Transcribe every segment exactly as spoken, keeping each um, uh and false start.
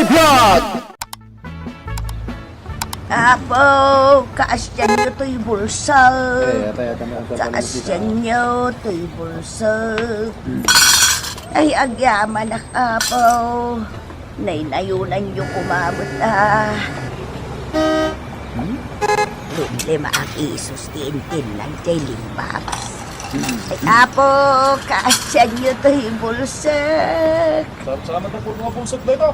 Vlog! Apo, kaasianyo toy bulsek. Ay, atay, atay, atay, atay, atay. Kaasianyo toy bulsek. Ay, agyamanak, Apo. Naynayonanyo koma met, a. Hmm? Limlimaak isus ti intinnag diay limbabas. Ay, Apo, kaasianyo toy bulsek. Sal-, salamat na po, mga bulsek na ito.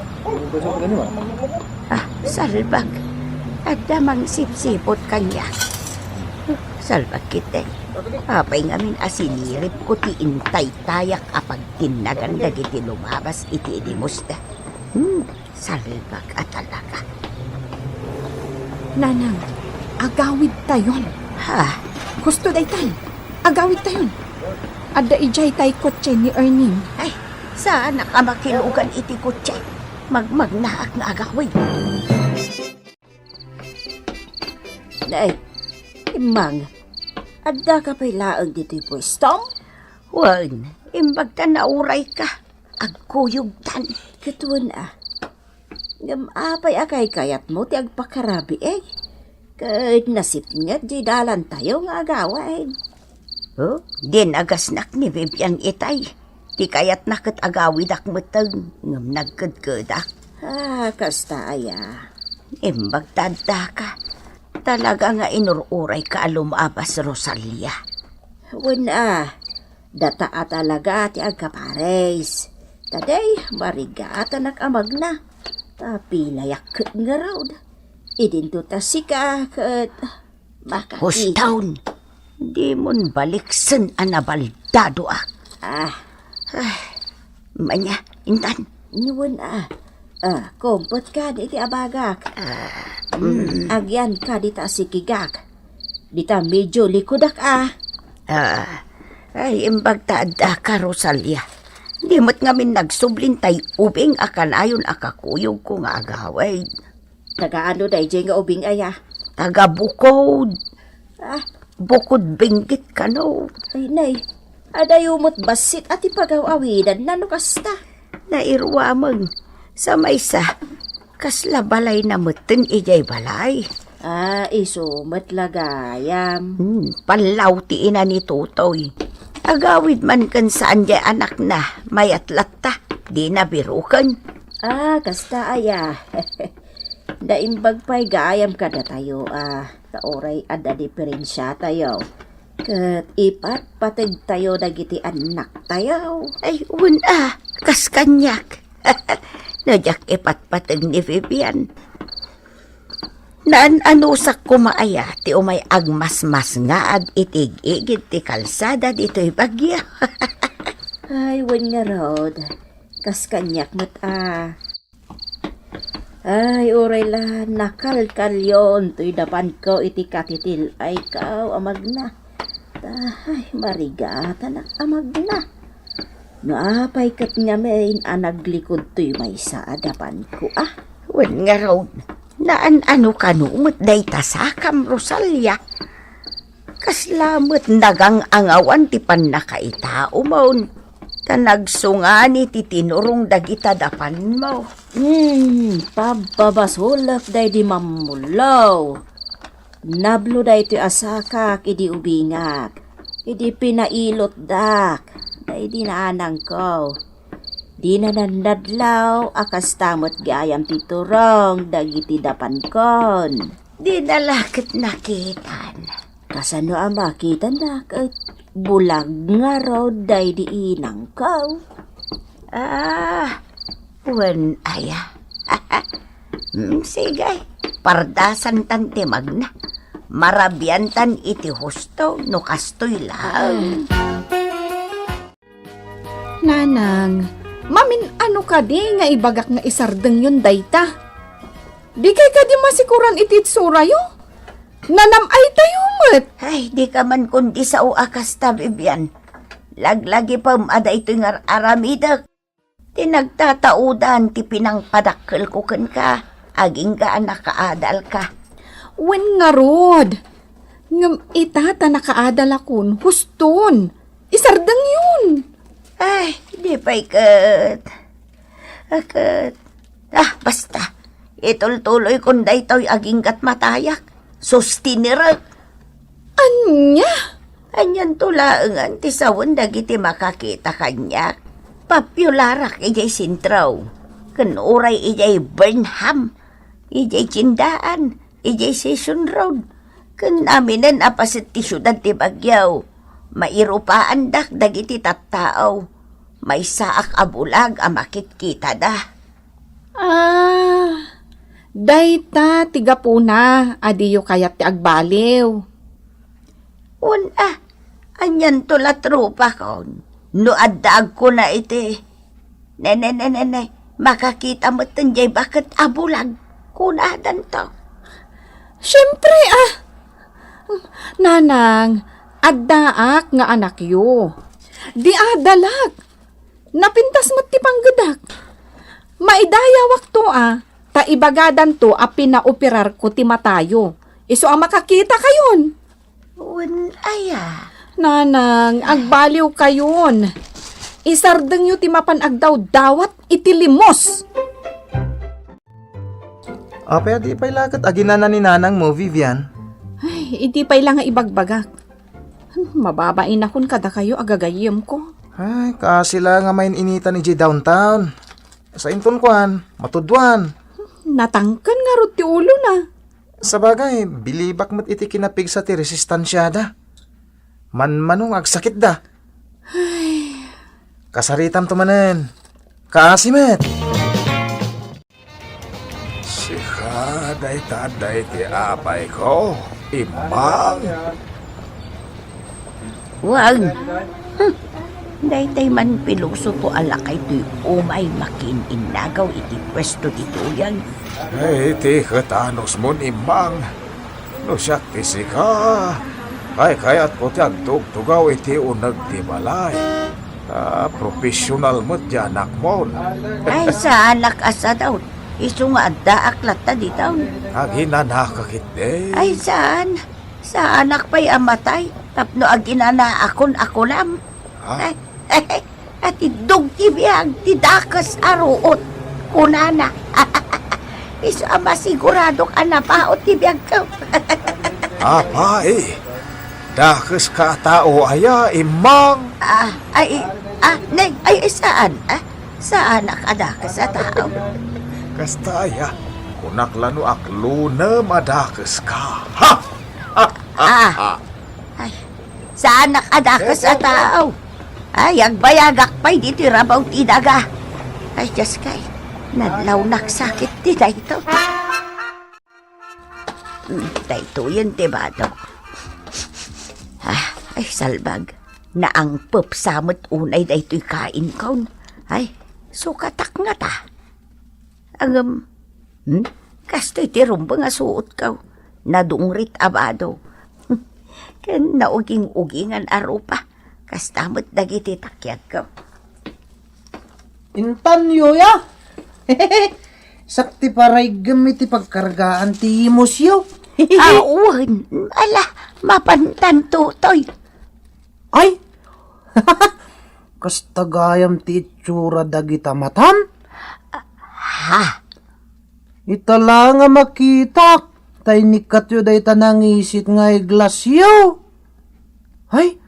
Bulsek na ito, ah. Ah, salbag. Adda mangsipsipot kaniak. Salbag ketdi. Apay ngamin a siniripko ti intaytayak a pagtinnagan dagiti lumabas iti idimusda. Hmm, salbag a talaga. Nanang, agawidtayon. Ha? Husto daytan. Agawidtayon. Adda idiay tay kotse ni Ernie. Ay, saanak a makilugan iti kotse. Magmagnaak nga agawid. Nay, Immang, addaka pay laeng ditoy puestom? Wen, imbag ta naurayka. Agkuyogtan. Ket wen a. Ngem apay a kaykayatmo ti agpakarabii? Ket nasipnget diay dalantayo nga agawid. Oh, dinagasnak ni Vivian itay. Ti kayatna ket agawidak metten, ngem nagkedkedak. Ah, kasta aya. Imbag ta addaka. Talaga nga inur-urayka a lumabas, Rosalia. Wen a, data a talaga ti agkaparis. Ta diay, marigatanak a magna. Ta pilayak ket ngarud. Idinto ta sika ket makati. Huston! Dimon baliksen a nabaldadoak. Ah. Ah, ania, intan? Wen a. Ah, kumpet kadi iti abagak. Ah, mm. Agyan kadi ta asikigak. Dita medio likudak a. Ah, ay, imbag ta addaka, Rosalia. Di met ngamin nagsublin tay ubing a kanayon a kakuyogko nga agawid. Taga ano daydiay nga ubing aya? Taga bukod. Ah. Bukod Benguet kano. Ay, nay, adayo met bassit a ti pagaw-awidanna no kasta. Nairuameng. Sa maysa, kasla balayna metten idiay balay. Ah, isu met la gayam. Hmm, pallaw ti ina ni Totoy. Agawid man ken saan diay anakna, mayat latta, dina biroken. Ah, kasta aya. Naimbag pay gayam kadatayo, ah, ta uray adda diperensiatayo. Ket ipatpategtayo dagiti annaktayo. Ay, wen a, kas kaniak. No diak ipatpateg ni Vivian, naan-anusak koma aya ti umay agmasmasngaag iti ig-igid ti kalsada ditoy bagyo. Ay, wen ngarud, kas kaniak met a. Ay, uray la nakalkalyon toy dapanko iti katitil-ayko a magna. Ay, marigatanak a magna. No apay ket ngamin a naglikod toy maysa a dapanko, a? Wen ngarud, naan-ano kano met dayta sakam, Rosalia? Kasla met nagang-angawan ti pannakaitaomon, ta nagsungani ti tinurong dagita dapanmo. Hmm, pabbabasolek daydi mammullo. Nablo daytoy a sakak idi ubingak, idi pinailotdak daydi nanangko. Dina nannadlaw a kasta met gayam ti turong dagiti dapankon. Dina la ket nakitan. Kasano a makitanna ket bulag ngarud daydi inangko? Ah, wen aya. Mm, sige, pardasantan ti magna. Marabiantan iti husto no kastoy laeng. Nanang, mamin-ano kadi nga ibagak nga isardengyon dayta? Dikay kadi masikoran iti itsurayo? Nanam-aytayo met. Ay, dika man kundi sao a kasta, Vivian. Laglagipem a daytoy nga ar-aramidek. Ti nagtataudan ti pinangpadakkelko kenka, agingga a nakaadalka. Wen ngarud, ngem ita ta nakaadalakon, huston, isardengyon. Ay, di pay ket. A ket, Ah, basta. Itultuloykon daytoy agingga't matayak. Sustinerek. Ania? Anianto laengen ti sawen dagiti makakita kaniak. Pappiularak idiay sentro. Ken uray idiay Burnham, idiay tiendaan, idiay Session Road, ken aminen a paset ti siudad ti Baguio. Mairupaandak dagiti tattao. Maysaak a bulag a makitkitada. Ah, dayta ti gapuna a diyo kayat ti agbaliw. Wen a, anianto la tropakon? No adda agkuna iti, ne, ne, ne, ne, ne, makakita metten diay baket a bulag, kunadanto. Siempre, ah. Nanang, addaak nga anakyo. Di adalak. Napintas met ti panggedak. Maidayawakto a, ta ibagadanto a pinaoperarko ti matayo. Isu a makakitakayon. Wen aya? Nanang, agbaliwkayon. Isardengyo ti mapan agdawdawat iti limos. Apay a di pay la ket aginana ni Nanang mo, Vivian? Ay, idi pay la nga ibagbagak. Mababainakon kadakayo a gagayyemko. Ay, kaasi la nga main-initan idiay downtown. Sainton kuan, matudwan. Natangken ngarud ti ulona. Sabagay, bilibak met iti kinapigsa ti resistansiada. Manmano nga agsakitda. Ay. Kasaritamto manen. Kaasi met. Sika dayta adda iti apayko, Immang. Wen. Hmm. Daytay man pilosopo a lakay toy umay makiin-innagaw iti puesto ditoyen. Ay, iti ket anusmon, Immang. No siak ti sika, kaykayatko ti agtugtugaw iti uneg ti balay. Ah, professional met ti anakmon. Ay, saanak a sadaw. Isu nga addaak latta ditaw. Aginanaka ketdi. Ay, saan. Saanak pay a matay tapno aginanaakon a kulam. Ha? Ay, Atiddog ti biag ti dakes a ruot, kunana. Isu a masiguradok a napaut ti biagko. Apay, dakeska a tao aya, Immang? Ah, ay, ah, nay, ay, saan? Ah, saanak a dakes a tao? Kasta aya, kunak la no aklunem a dakeska. Ha! Ah, ay, saanak a dakes a tao. Ay, agbayagak pay ditoy rabaw ti daga. Ay, Diyos kay, nadlawnak sakit ti dayto. Hmm, daytoyen ti bado. Ah, ay, salbag. Naangpepsa met unay daytoy kainkon. Ay, sukatak ngata. Ngem, hmm? Kastoy ti rumbeng a suotko. Nadungrit a bado. Ken nauging-ugingan a rupa. Kasta met dagiti takiagko. Intanyo ya? Sakti paraiggem iti pagkargaan ti imosyo. Awan, ala, mapantan tutoy. Ay! Kasta gayam ti itsura dagita matam? Ha? Ita la nga makitak, ta inikkatyo dayta nangisit nga eglasyo. Ay!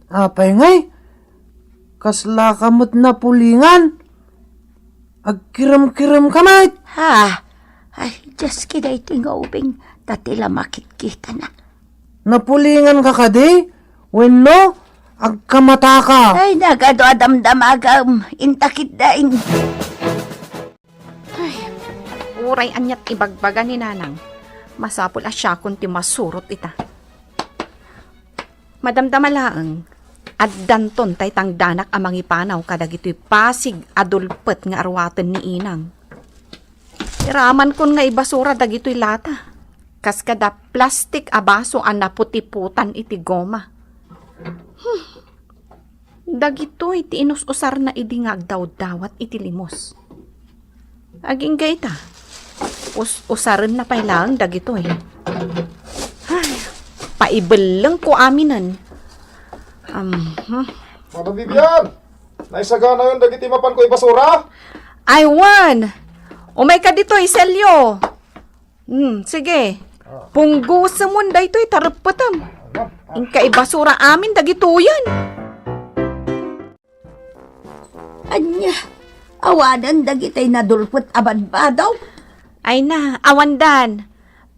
Apay ngay? Kasla ka met napulingan? Agkirem-kirem ka met? Ha? Ay, Diyos, ki daytoy nga ubing, ta ti la makitkitana. Napulingan ka kadi? Wenno, agkamata ka? Ay, nagado a damdamagam, intakit dain. Ay, uray aniat ibagbaga ni Nanang, masapul a siakon ti masurot ita. Madamdama laeng, addanton tay tangdanak a mangipanaw kadagitoy pasig a dulpet nga arwaten ni Inang. Iramankon nga ibasura dagitoy lata, kas kada plastik a baso a naputiputan iti goma. Hmm. Dagitoy ti inus-usarna idi nga agdawdawat iti limos. Agingga ita, us-usarenna pay laeng dagitoy. Ay, paibellengko aminen. Am, hmm. Madam Vivian, naisaganayon dagiti mapanko ibasura? Ay, wen! Umayka ditoy, Selyo! Hmm, sige. Punggosemon daytoy, tareppetem. Inka ibasura amin dagitoyen. Ania, awanen dagiti nadulpet a badbado? Ay na, awandan.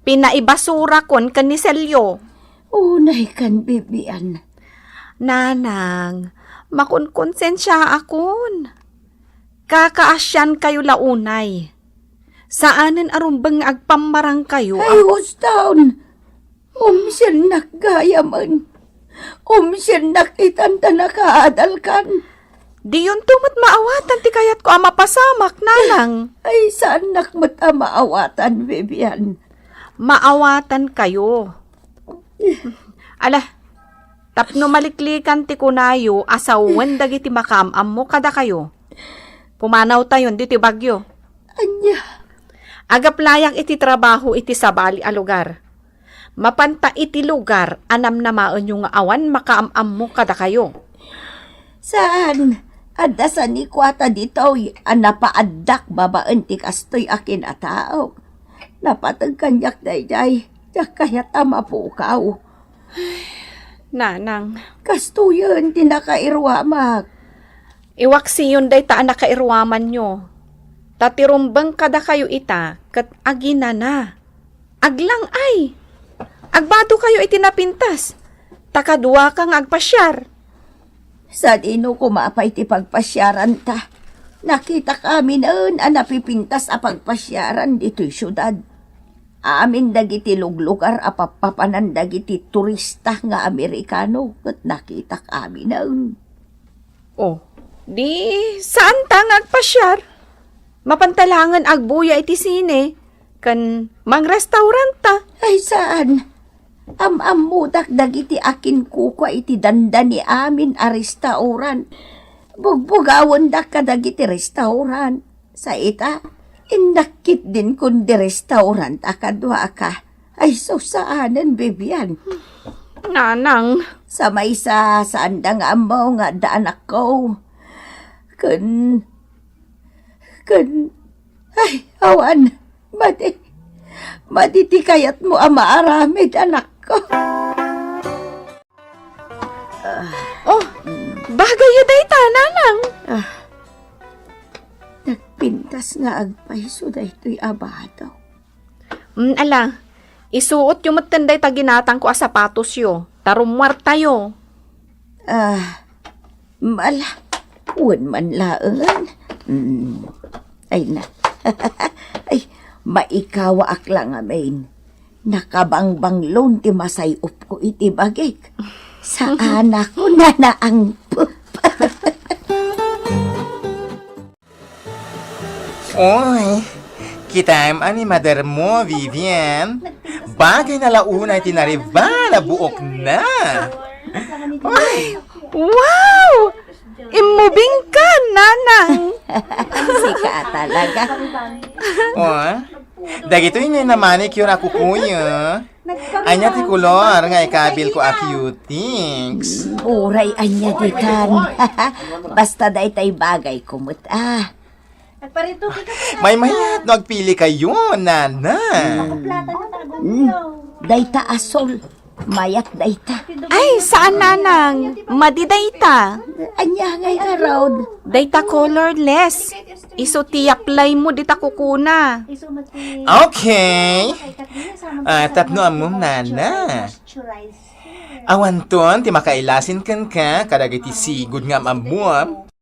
Pinaibasurakon ken ni Selyo. Unay kan, Bibian. Nanang, makonkonsensiaakon. Kakaasiankayo la unay. Saanen a rumbeng nga agpammarangkayo. Ay, a- husto! Umsiennak gayamen. Umsiennak itan ta nakaadalkan. Diyonto met maawatan ti kayatko a mapasamak, nanang. Ay, saannak met a maawatan, Bibian. Maawatankayo. Ala, tapno maliklikan ti kunayo a sawen dagiti makaam-ammo kadakayo. Pumanawtayon ditoy bagyo. Ania? Agaplayak iti trabaho iti sabali a lugar. Mapanta iti lugar a namnamaenyo nga awan makaam-ammo kadakayo. Saan, adda sanikuata ditoy a napaaddak babaen ti kastoy a kinataok. Napateg kaniak daydiay, diak kayat a mapukaw. Nanang. Kastoyen ti nakairuamak. Iwaksiyon dayta a nakairuamanyo. Ta ti rumbeng kadakayo ita ket aginana. Aglang-ay! Agbadokayo iti napintas, ta kaduaka nga agpasiar. Sadino koma pay ti pagpasiaranta? Nakitak aminen a napipintas a pagpasiaran ditoy siudad. Amin dagiti luglugar a pappapanan dagiti turista nga Amerikano ket nakitak aminen. Oh, di saanta nga agpasiar? Mapanta laengen agbuya iti sine ken mangrestauranta. Ay, saan. Am-ammodak dagiti akinkukua iti dandani amin a restaurant. Bugbugawendak kadagiti restaurant. Sa ita, innak ketdin kundi restaurant a kaduaka. Ay, sus, saanen, Bibian. Nanang. Sa maysa, saanda nga ammo nga adda anakko. Ken, ken, ay, awan. Madi, madi ti kayatmo a maaramid, anakko. Oh, bagayyo dayta, nanang. Ah, nagpintas nga agpayso daytoy a bado. Mm, ala, isuotyo metten dayta ginatangko a sapatosyo, ta rummuartayo. Ah, mala, wen man laengen. Mm, ay na. Ay, maikawaak la ngamin. Nakabangbanglo ti masay-opko iti bagik. Saanakon a naangpep. Oy, kitaem a ni mother mo, Vivian. Bagay na la unay ti nariba na buokna. Oy. Wow! Immubingka, nanang! Sika talaga. Oh, dagitoy nga na manicure a kukuyo. Ania ti kolor nga ikabilko a cutings? Mm, uray ania ditan. Basta daytay bagayko met, ah. Maymayat no agpilikayo, nana. Mm, dayta a sol. Mayat dayta. Ay, saan, nanang? Madi dayta. Ania ngay ngarud? Dayta colorless. Isu ti apply mo dita kukuna. Okay. Ah, tapno ammom, nana. Awanton ti makailasin kenka kadagiti sigud nga am-ammom.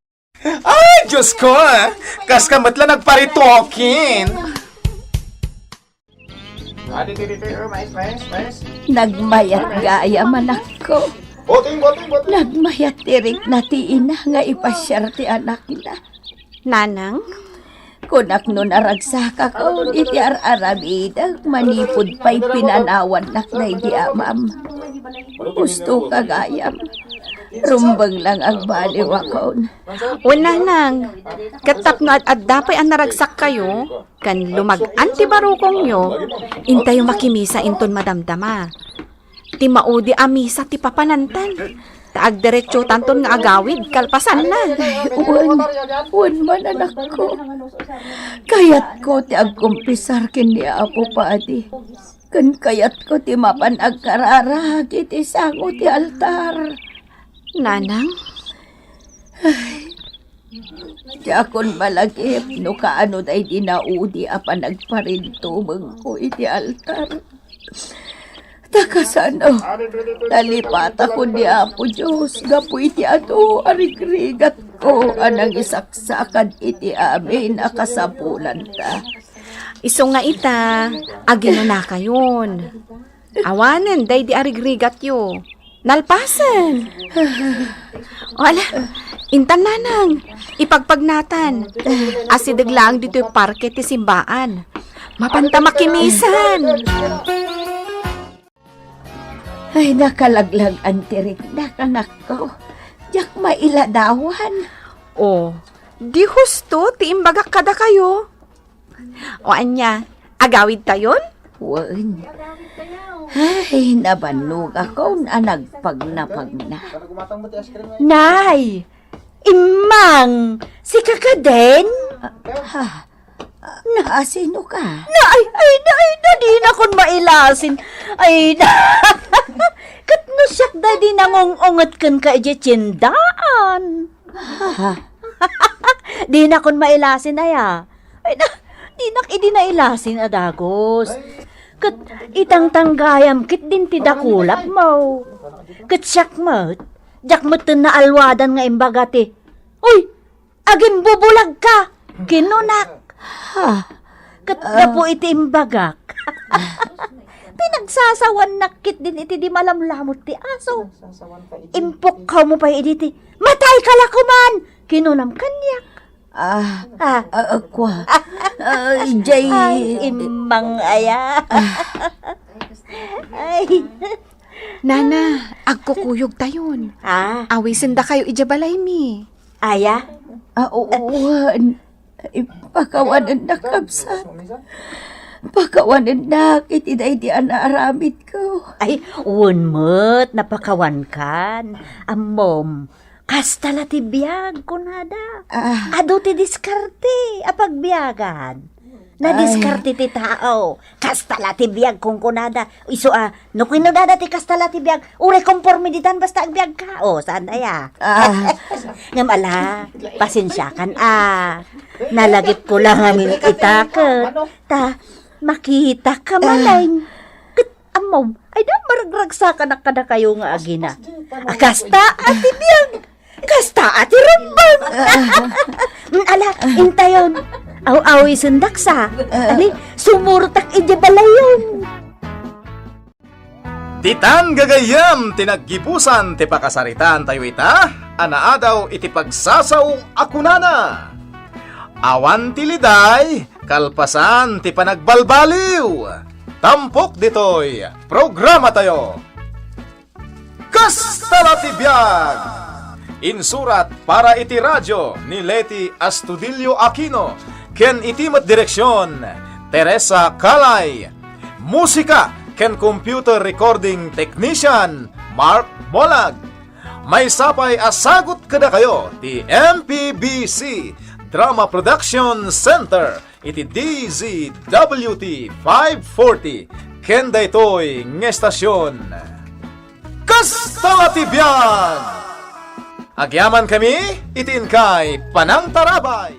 Ay, Diyos ko, ah! Kaska met la nagparitokin. Adi, adi, adi, oh, mais, mais, mais. Nagmayat gayam, anakko. Boting, boting, boting. Nagmayat ti rikna ti ina nga ipasiar ti anakna. Nanang? Kunak no naragsakakon iti ar-aramidek manipud pay pinanawannak daydi amam. Gustoka gayam. Rumbeng lang agbaliwakon. Wen, nanang, ket tapno ad-adda pay a naragsakkayo, ken lumag-an ti barukongyo, intayo makimisa inton madamdama. Ti maudi a misa ti papanantan, ta agdiretsotanton nga agawid kalpasanna. Ay, wen, wen man, anakko. Kayatko ti agkumpisar ken ni Apo Padi. Ken kayatko ti mapan agkararag iti sango ti altar. Nanang? Ay, diakon malagip no kaano daydi naudi a panagparintumengko iti altar. Ta kasano, nalipatakon ni Apo Dios gapu iti adu a rigrigatko a nangisaksakad iti amin a kasapulanta. Isu nga ita, aginanakayon. Awanen daydi a rigrigatyo. Nalpasen. O, ala, intan, nanang, ipagpagnatan. Asideg laeng ditoy parke ti simbaan. Mapanta makimisan. Ay, nakalaglag-an ti riknak, anakko. Diak mailadawan. O, di husto ti imbagak kadakayo. O ania, agawidtayon? Wen. Ay, nabannogakon a nagpagnapagna. Nay! Immang! Sika kadin? Ha? Na, sino ka? Na, ay, ay, na, ay, na, dinakon mailasin. Ay, na. Ket no siak daydi nangung-unget kenka idiay tiendaan. Ha? Dinakon mailasin aya. Ay, na, dinak idi nailasin a dagus. Ket itangtanggayam ketdin ti dakulapmo. Ket siak met, diak metten naalwadan nga imbaga ti, "Uy, agimbubolagka!" kinunak. Ha? Ket gapu iti imbagak, pinagsasawannak ketdin iti di malamlamut ti aso. Impukkawmo pay idi ti, "Matayka la koman!" kinunam kaniak. Ah, ah, ah, kua. Ah, jay Ay, immang aya. Ay. Nana, agkukuyogtayon. Ah. Awisendakayo idiay balaymi. Aya? Ah, oo, ah, n-, eh, pakawanennak, kabsat. Pakawanennak iti daydi a naaramidko. Ay, wen met, napakawankan. Ammom, kasta la ti biag, kunada. Ah. Adu ti diskarte a pagbiagan. Nadiskarte ti tao. Kasta la ti biag, kunkunada. Isu a, no kinunada ti kasta la ti biag, uray konporme ditan basta agbiagka. O, saan aya? Ah. Ngem ala, pasensiakan a. Nalagipko la ngamin ita ket ta makitaka manen. Ket ammom, ay da, maragragsakanak kadakayo nga agina. A, kasta a ti biag. Kasta a ti rumbeng. Mm, ala, intayon. Aw-awisendak sa. Ani, sumurtak idiay balayon. Ditan gagayyem ti naggibusan ti pakasaritaantayo ita a naadaw iti pagsasao a kunana, "Awan ti liday kalpasan ti panagbalbaliw." Tampok ditoy programatayo. Kasta la ti biag! Insurat para iti radio ni Leti Astudillo Aquino ken iti met direksion, Teresa Calay. Musika ken computer recording technician, Mark Molag. Maysa pay a sagut kadakayo ti M P B C Drama Production Center iti D Z W T five forty ken daytoy nga estasion. Kasta la ti biag! Agyamankami iti inkay panangtarabay.